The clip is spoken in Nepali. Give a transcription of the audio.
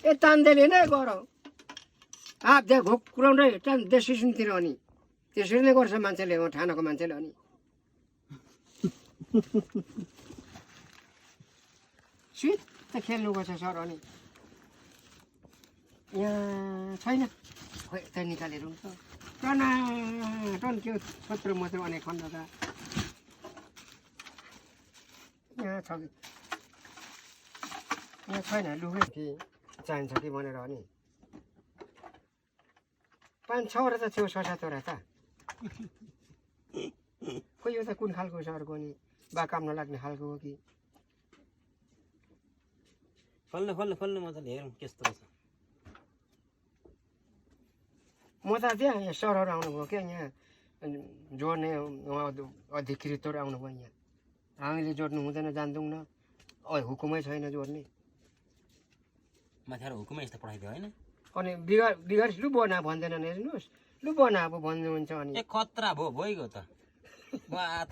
ए तान्दैले नै गर हात दे घोक पुऱ्याउँदै टान डेस्टिनेसनतिर अनि त्यसरी नै गर्छ मान्छेले ठानाको मान्छेले अनि सित खेल्नु गएछ सर अनि यहाँ छैन खोइ त्यहाँ निकालेर हुन्छ टन के सत्र मात्रै अनेक खण्ड त यहाँ छ कि यहाँ छैन लुगे कि चाहिन्छ कि भनेर अनि 5-6 वटा त थियो 6-7 वटा त खोइ यो त कुन खालको छ अर्को नि बा काम नलाग्ने खालको हो कि फल्ने मजाले हेरौँ कस्तो छ म त त्यहाँ यहाँ सरहरू आउनुभयो क्या यहाँ जोड्ने अधिकृतहरू आउनुभयो यहाँ हामीले जोड्नु हुँदैन जान्दैनौँ न हुकुमै छैन जोड्ने माथि हुकुमै यस्तो पठाइदियो होइन अनि बिगार लु बना भन्दैनन् हेर्नुहोस् लु बना अब भन्नुहुन्छ अनि ए खतरा भयो भइगयो त